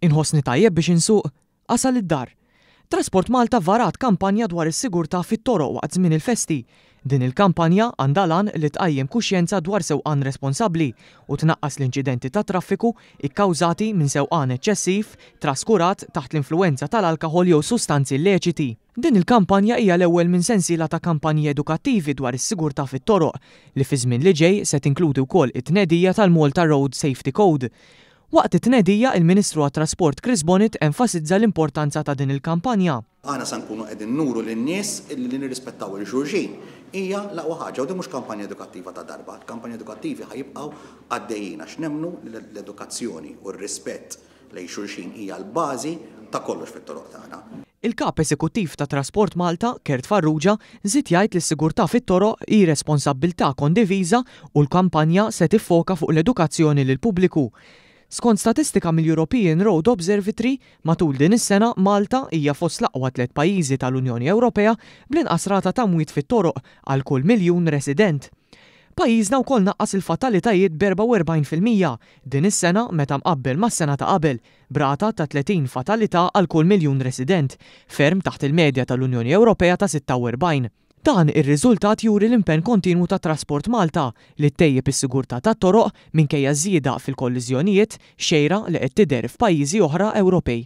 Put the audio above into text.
Inħossni tajjeb biex insuq? Asal id-dar. Trasport Malta varat kampanja dwar is-sigurtà fit-toroq waqt żmien il-festi. Din il-kampanja għandha l-għan li tqajjem kuxjenza dwar sewqan responsabbli u tnaqqas l-inċidenti tat-traffiku kkawżati minn sewqan eċċessiv, traskurat, taħt l-influwenza tal-alkaħol jew sustanzi lleċiti. Din il-kampanja hija l-ewwel minn sensiela ta' kampanji edukattivi dwar is-sigurtà fit-toroq li fiż-żmien li ġej se tinkludi wkoll it-tnedija tal-Malta Road Safety Code. Waqt it-tnedija, il-Ministru għat-Trasport Chris Bonett enfasizza l-importanza ta' din il-kampanja. Aħna se nkunu qegħdin nuru lin-nies illi li nirrispettaw 'il xulxin hija l-aqwa ħaġa u din mhux kampanja edukattiva ta' darba. Il-kampanji edukattivi ħa jibqgħu għaddejjin għax nemmnu li l-edukazzjoni u r-rispett lejn xulxin hija l-bażi ta' kollox fit-toroq tagħna. Il-Kap Eżekuttiv ta' Trasport Malta, Kurt Farrugia, żied jgħid li s-sigurtà fit-toroq hi responsabbiltà kondiviża u l-kampanja se tiffoka fuq l-edukazzjoni lill-pubbliku. Skont statistika mill-European Road Observatory, matul din is-sena Malta hija fost l-aqwa tlett pajjiżi tal-Unjoni Ewropea bl-inqas rata ta' mwiet fit-toroq għal kull miljun resident. Pajjiżna wkoll naqqas il-fatalitajiet b'44% din is-sena meta mqabbel mas-sena ta' qabel, b'rata ta' 30 fatalità għal kull miljun resident, ferm taħt il-medja tal-Unjoni Ewropea ta' 46. Dan ir-riżultat juri l-impenn kontinwu ta' Trasport Malta li ttejjeb is-sigurtà tat-toroq minkejja żieda fil-kolliżjonijiet, xejra li qed tidher f'pajjiżi oħra Ewropej.